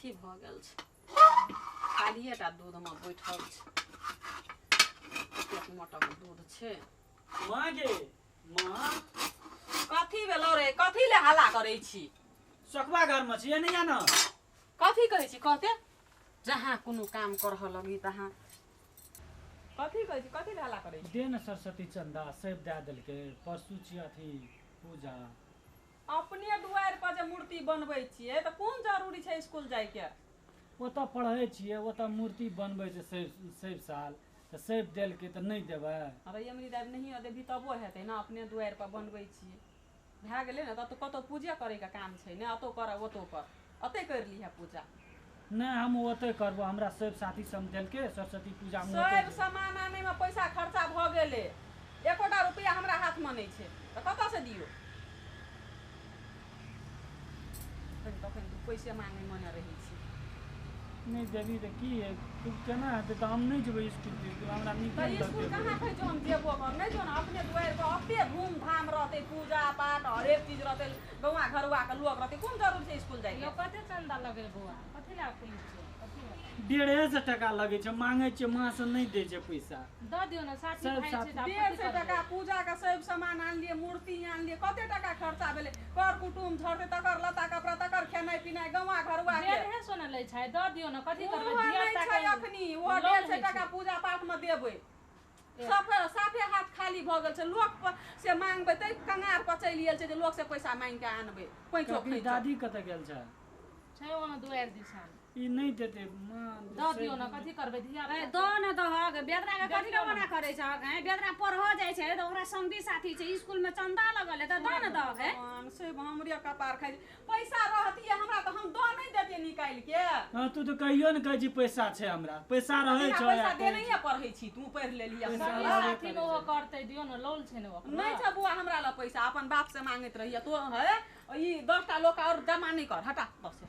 अथी भऽ गेल छै खालिए टा दूधमे बैठल छै एतेक मोटक दूध छै माँ गे माँ कथी भेलौ रे कथी ले हल्ला करै छी सखबा घरमे छियै नहि जानो कथी कहै छी कहते जहाँ कोनो काम करह लगी तहाँ कथी कहै छी कथी ले हल्ला करै छी दे ने सरस्वती चंदा सब दए देलकै परसू छियै अथी पूजा अपने दुआरि पर जे मूर्ति बनबै छियै तऽ कोन जरूरी छै स्कूल जाइके ओतऽ पढ़ै छियै ओतऽ मूर्ति बनबै छै सब सब साल तऽ सब देलकै तऽ नहि देबै अरे एमरी दाइ नहियो देबही तबो हेतै ने अपने दुआरि पर बनबै छियै भए गेलै ने तब तऽ कतहु पूजे करैके काम छै ने एतौ कर ओतौ कर ओतै करि लिहे पूजा नहि हम ओतै करबो हमरा सब साथी सब देलकै सरस्वती पूजामे सब सामान आनैमे पैसा खर्चा भऽ गेलै एकोटा रुपैआ हमरा हाथमे नहि छै तऽ कतऽसँ दियौ तखन तू पैसे मांगे मने रहै छी नहि देबही तऽ की है तू केना हेतै तऽ हम नहि जेबै इसकुल तिस्कुल हमरा नीक तऽ नहि इसकुल लगतै कहाँ कहै छौ हम जेबो कर नहि जो ने अपने दुआरि पर अपने धूमधाम रहतै पूजा पाठ हरेक चीज रहतै गौआ घरुआके लोक रहतै कोन जरूर छै इसकुल जाइके यौ कते चंदा लगै बौआ कथी लए पुलिस छै कथी लए 150 टका लगै छै मांगै छियै माँ से नहि दै छै पैसा दऽ दियौ ने साथी सब भाइ छै साथी- तऽ आब डेढ़ कथी सए करबै टका पूजाके सब सामान आनलियै मूर्ति आनलियै कते टका खर्चा भेलै कर कुटुम झड़तै तकर लत्ता कपड़ा तकर खेनाइ पिनाइ गौआ घरुआ के डेढ़े सए ने लै छै दऽ दियौ ने कथी करबै ओहो धिया नहि पुता छै के अखनी ओहो लोन 150 होइ टका छै। पूजा पाठमे देबै साफे साफे हाथ खाली भऽ गेल छै लोक से मांगबै तै कंगार पर चलि गेल छै जे लोक से पैसा मांगि कऽ आनबै पैंचो काकी खैचो दादी कतऽ गेल छै छै ओना दुआरि दिसन ई नहि देतै माँ दऽ दियौ ने कथी करबै धिया ए, दऽ ने दहक बेदरा के कथी लए मना करै छहक हैं बेदरा पढ़ऽ जाइ छै तऽ ओकरा संगी साथी छै स्कूल में चंदा लगल है तऽ दऽ ने दहक हैं भगवान से हमरे कपार खाइ छै। पैसा रहतियै हमरा तऽ हम दऽ नहि देतियै निकालि के हँ तू तऽ कहियो ने कहै छी पैसा छै हमरा पैसा रहै बिना छौ पैसा या कहै देनहिये पढ़ै छी तू पढ़ि लेलियै पैसा संगी रहबे साथी करै मे ओहो छै। करतै दियौ ने लोल छै ने ओकरो नहि छै बौआ हमरा लग पैसा अपन बाप से मांगैत रहियै तो है ई 10टा लोक आओर जमा नहि कर हटा बस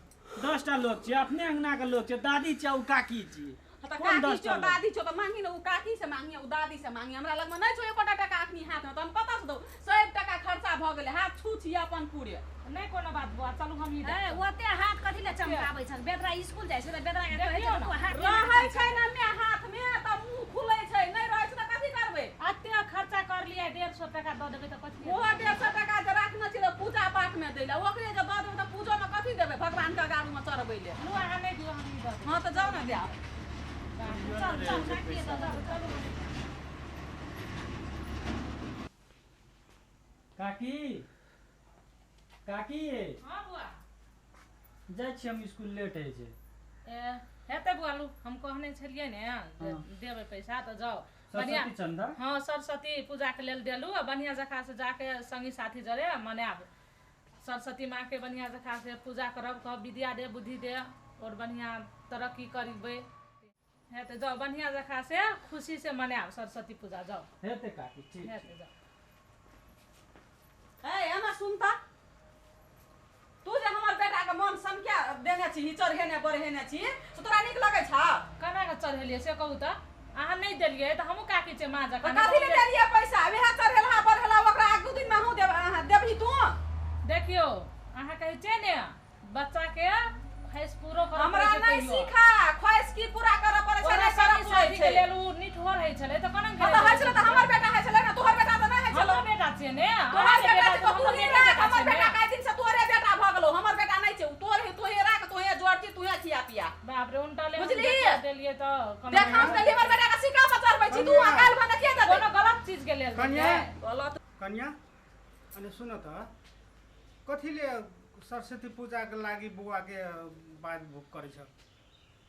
10टा लोक छियै अपने अंगना के लोक छै दादी छै ओ काकी छियै तऽ कोन काकी 10टा छौ लोक दादी छौ तऽ मांगी ने ओ काकी से मांगी ओ दादी से मांगी हमरा लगमे नहि छौ एकोटा टका अखनी हाथमे तऽ हम कतऽ से दौ 100 टका खर्चा भऽ गेलै हाथ छू छी अपन पूरे नहि कोनो बात बौआ चलू हम ई ए, ओते हाथ कथी लए चमकाबै छहक बेदरा स्कूल जाइ छै तऽ बेदरा के कहै छै देखियौ तू हाथ केना रहै छै ने मे हाथमे तऽ मुँह खुलै छै नहि रहै छै तऽ कथी करबै एते खर्चा कर लियै 150 टका दऽ देबै तऽ कथी ओहो 150 टका जे राखने छी तऽ पूजा पाठमे दै लए ओकरे जे दऽ देबै तऽ पूजोमे कथी देबै भगवानके आगारूमे चढ़बै लए लू अहाँ नहि दियौ हम ई दऽ देबै हँ तऽ जाउ ने देब चल चल काकी एतऽ चल चलू काकी काकी हँ बौआ जाइ छियै हम स्कूल लेट होइ छै ए हेतै बौआ लू हम कहने छलियै ने जे हँ। देबै पैसा तऽ जाउ बढ़िआँ सरस्वती चंदा हँ सरस्वती पूजाके लेल देलू आ बढ़िआँ जकाँ से जाके संगी साथी जरे मनायब सरस्वती माँके बढ़िआँ जकाँ से पूजा करब कहब विद्या दे बुद्धि दे आओर बढ़िआँ तरक्की करबै हेतै जाउ बढ़िआँ जकाँ से खुशी से मनायब सरस्वती पूजा जाउ हेतै काकी ठीक छै हेतै जाउ ए एना सुनता तू जे हमर बेटा के मन सनकिया देने छी चढ़ेने बढ़ेने छी से तोरा नीक लगै छौ केना कऽ चढ़ेलियै से कहू तऽ अहाँ नहि देलियै तऽ हमहूँ काकी छियै माँ तऽ जकाँ कथी लए देलियै पैसा वएह चढ़ेलहा बढ़ेला ओकरा आगू दिनमे अहूँ देब अहाँ देबही तू देखियौ अहाँ कहै छियै ने बच्चाके ख्वाहिश पूरो करऽ हमरा पड़ै छै नहि कहियो। सीखा ख्वाहिश की पूरा करऽ पड़ै छै ओना नहि करऽ संगी पड़ै साथीके छै लेल ओ निठोर होइ छलै तऽ कोना हँ तऽ होइ छलै तऽ हमर बेटा होइ छलै ने तोहर बेटा तऽ नहि होइ छलौ हमरो बेटा छियै ने तोहर अहाँके बेटा बेटा छै तऽ छै, तू हमरो ही बेटा राख जकाँ हमर छै ने। बेटा काहि दिन से तोरे बेटा भऽ गेलौ हमर बेटा नहि छै ओ तोरे तोहे राख तोहे जोड़ छी तोहे खिया पिया बाप रे उनटले हम बुझलिही? देखा देलियै तऽ कोना देखाउस देलियै हमर बेटा के सिक्का पर चढ़बै छी तू आ काल्हि भने के देतै कोनो गलत चीज के लेल कन्या देलियै। गलत कन्या अनि सुन त कथीले सरस्वती पूजाके लागि बौआके बाज भूख करै छ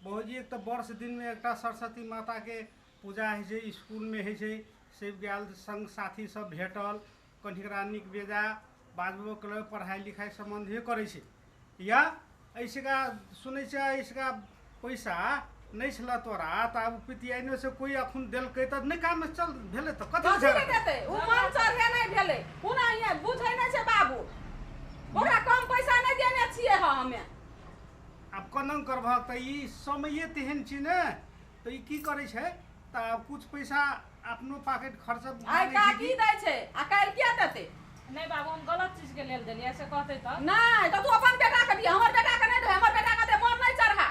बहुजी एक तऽ वर्ष दिनमे एकटा सरस्वती माताके पूजा होइ छै इसकुलमे होइ छै से गेल सङ्ग साथी सब भेटल कनिकरा नीक बेजा बाजबो केलक पढ़ाइ लिखाइ सम्बन्धिए करै छै या एहिसँ सुनै छियै एहिसँ पैसा नहि छलऽ तोरा तऽ आब पितियाइनो से कोइ अखन देलकै तऽ नहि काम चल भेलै तऽ कथी कथी नहि देतै ओ मन चढ़े नहि भेलै ओना ये बुझै नहि छै बाबू ओकरा कम पैसा नहि देने छियै हमे आब कोना करबहक तऽ ई समये तेहन छै ने तऽ ई की करै छै तऽ आब कुछ पैसा अपनो पाकेट खर्च आइ काकी दै छै आ काल्हि किया देतै नहि बाबू हम गलत चीज के लेल देलियै से कहतै तऽ नहि तऽ तू अपन बेटा के दिह हमर बेटा के नहि दे हमर बेटा के दे मन नहि चढ़ा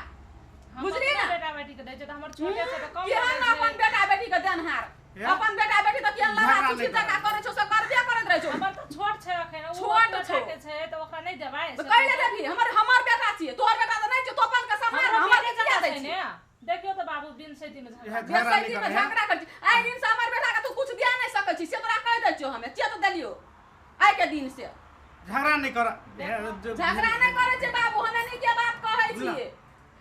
के दै छै तऽ हमर छोटे छै तऽ कम केहन दै छै। अपन बेटा बेटी के देनहार, अपन बेटा बेटी तऽ केहन लड़ा झगड़ा चुची नहि जकाँ करै छौ, से करबे करैत रहै छौ। हमर तऽ छोट छै अखन, ओ छोट बेटा छौ। के छै तऽ ओकरा नहि देबै। तऽ कैले देबही? हमर हमर बेटा छियै, तोहर बेटा तऽ नहि छियै। तू अपन के सम्हार, हमरो हमर बेटे के किया जकाँ दै छै छी? ने। देखियौ तऽ बाबू, बिन सैती में झगड़ा। झगड़ा नहि बेसैती में करे। झगड़ा करै छी। आइ दिन से हमर बेटा के तू कुछ दिया नहि सकै छी, से तोरा कहि दै छियौ। हमे चेत देलियौ आइ के दिन से। झगड़ा नहि कर। झगड़ा नहि करै छै बाबू, हमे नीके बात कहै छियै।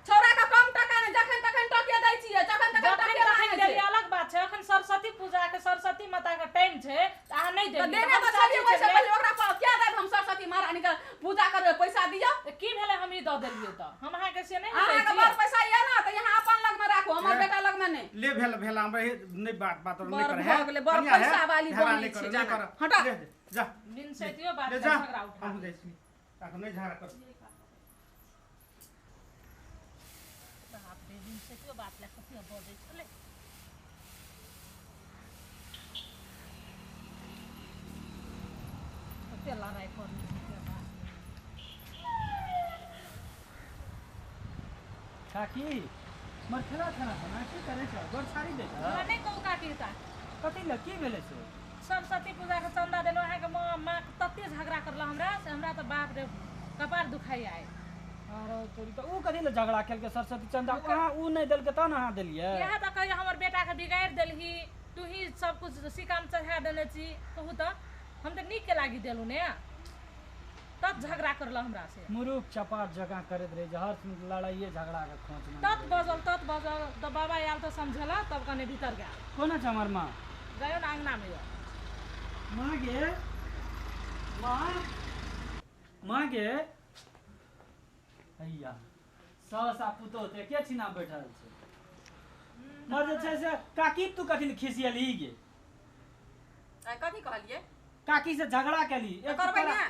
छौड़ा के कम टका नहि, जखन तखन टके दै छियै, जखन तखन जखन टके तखन मांगै छै। देलियै अलग बात छै, अखन सरस्वती पूजा के, सरस्वती माता के टाइम छै तऽ अहाँ नहि तऽ देलियै। देने हम तऽ छलियै चाची ओहिसँ छलियै। पहिले। ओकरा पर किया देब हम? सरस्वती महारानी के पूजा करबै, पैसा दियौ। तऽ की भेलै हम ई दऽ देलियै तऽ हम अहाँके से नहि ने अहाँके कहै बड़ छियै। पैसा यऽ ने, तऽ यहाँ अपन लगमे राखू, हमर ए। बेटा लगमे नहि। ले, भेल भेल, हमरा हे नहि बात बात नहि बड़ करे। भऽ गेलै, बड़ कनिया हे, पैसा वाली झगड़ा बनै नहि छै कर, नहि जाना। कर। हटा। ले, जा। बिन सैतियो बात ले के जा। झगड़ा उठा। हम जाइ छी, अखन नहि झगड़ा कर। बाप रे, बिन सैतियो बात लए कते बजै छलै। कते लड़ाइ करै छलै, बाप रे। काकी, मरखेला खाना खाना की करै छ? गोर छाड़ी दै छ? हमरा नहि कहू काकी ता। कथी लए? की भेलै से? सरस्वती पूजाके चन्दा देलहुँ अहाँके, माँ माँ तते झगड़ा करलक हमरा से, हमरा तऽ बाप रे कपार दुखाइ आइ। अरे तोरी, तऽ ऊ कथी लए झगड़ा केलकै? सरस्वती चन्दा अहाँ ऊ नहि देलकै तहन अहाँ देलियै? इएह तऽ कहियो हमर बेटाके बिगाड़ि देलही तू ही, सब कुछ सिकाम चढ़ा देने छी। कहू तऽ, हम तऽ नीकके लागि देलहुँ ने, तब झगड़ा करलक हमरा से। मुरुख चपाट जकाँ करैत रहै छै, हर लड़ाइए झगड़ाके खोंचमे। तत बजल, तत बजल, तऽ बाबा आयल तऽ समझेला, तब कने भीतर गेल। कोना छै हमर माँ? गयो ने, अङ्गनामे यऽ। माँ गे, माँ, माँ गे। हैया सास आ पुतोह तऽ एके छिना बैठल छै। मर जे छै से काकी, तू कथी लए खिसियलही गे? आइ कथी कहलियै? काकी से झगड़ा केली। तऽ करबै ने।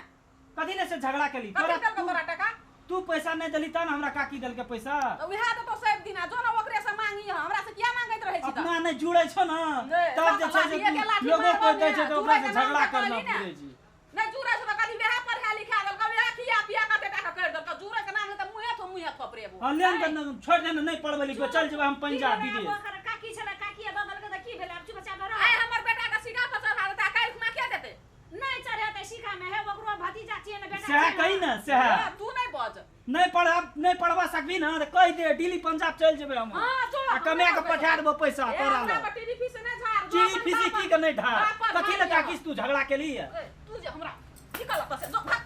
कथी लए से झगड़ा केली? कथी तोरा देलकौ तोरा टका? तू पैसा नहि देली तहन हमरा काकी देलकै पैसा। तऽ उएह तऽ तो सब दिना जो ने ओकरे से मांगी, हमरा से किया मांगैत रहै छी तऽ? अपना नहि जुड़ै छौ ने, नहि, तब जे छै से लाठिए के लाठी लोगो मारबो कोइ दै छै ने, तऽ ओकरा से जुड़ैके नाम झगड़ा तऽ करना कहली ने। पड़ै छै। नहि जुड़ै छै तऽ कहली वएह पढ़ा लिखा देलकौ, वएह खिया पिया कते टाका करि देलकौ। जुड़ै के नाम तऽ मुँहे थो मुँहे थोपरेबो। हँ, ले ने, छोड़ि दे ने, नहि पढ़बै लिखबै, चल जेबै हम पंजाब विदेश। काकी छलै, काकी दऽ देलकै तऽ की भेलै? आब चुपचाप रह। आइ हमर बेटा के सिका पर चढ़ा देतै, काल्हि खुना के देतै? नहि चढ़ेतै सिखामे, हे ओकरो भतीजा छियै ने, बेटा सएह छियै ने। कही ने सएह। तू नहि बज। नहि पढ़ब, नहि पढ़बा सकबी ने तऽ कहि दे, दिल्ली पंजाब चलि जेबै हम। हँ, जो। आ कमा के पठा देबो पैसा ए, तोरा हमरा लग। पर टीवी फीस नहि झाड़। जो चीनी अपन फीसी बाप की के नहि ढार। बाप पर कथी लए ढार। काकी से तू झगड़ा केली? ए, तू जे हमरा की कहलक से जो भाग।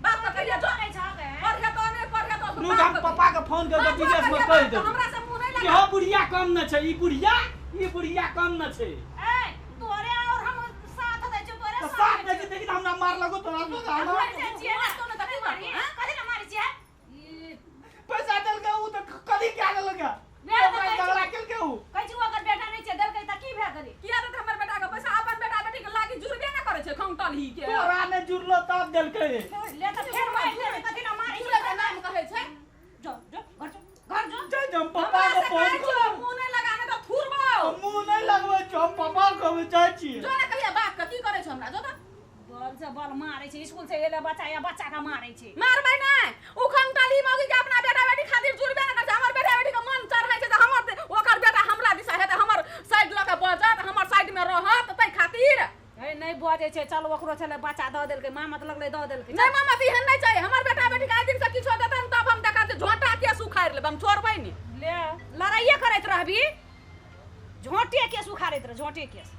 बाप के कहिया जो। करै छह गे? पढ़े तो नहि पढ़े तो रुक, हम पापा के फोन कर के विदेश में कहि देबो। हमरा से मुँह नहि कि लगा। हो बुढ़िया कम न छै, ई बुढ़िया, ई बुढ़िया कम न छै। ए, तोरे और हम साथ दै छियौ, तोरे तऽ साथ साथ दै दै छी, देखी तऽ हमरा मार लगो तोरा तो छियौ। मरि जाइ छियै ने, तो ने तऽ की मारबो, हैं? कथी लए मारै छियै? ई पैसा देलकै ऊ तऽ कथी कए देलकै? वएह तऽ कहै झगड़ा छियौ। केलकै ऊ। कहै छी ओकर बेटा नहि छै, देलकै तऽ की भए गेलै? किया देतै हमर बेटा के पैसा? अपन बेटा बेटी के लागी जुड़बे नहि करै छै खंगटल ही के। तोरा नहि जुड़लो तब देलकै। ले तऽ फेर मारि देबै, कथी लए मारै जुड़े छियै? के नाम कहै छै। जो जो घर जो, घर जो। जै हम पापा हमरा के से फोन कहै छियौ, करब। मुँह नहि लगा, नहि तऽ थुरबौ। हम मुँह नहि लगबै छियौ, हम पापा के कहबै, जाइ छियै। जो ने कहिया बाप के की करै छौ हमरा, जो तऽ। बल से बल मारै छै, स्कूल से एले बच्चा या बच्चा के मारै छै। मारबै नहि। उ खंगटली मौगी के अपना बेटा बेटी खातिर जुड़बे नहि करै छै। हमर बेटा बेटी के मन चढ़ै छै तऽ हमर ओकर बेटा हमरा दिशा हेतै, हमर साइड लऽ के बजत, हमर साइड मे रहत, ताहि खातिर। हे, नहि बजै छै, चल, ओकरो छलै बच्चा, दऽ देलकै, मामत लगलै, दऽ देलकै। नहि मामा, एहन नहि छै। हमर बेटा बेटी के आइ दिन से किछो देतै ने, तब हम देखा जे झोंटा केस उखाड़ि लेब, हम छोड़बै नहि। ले। लड़ाइए करैत रहबी, झोंटे केस उखाड़ैत रह, झोंटे केस।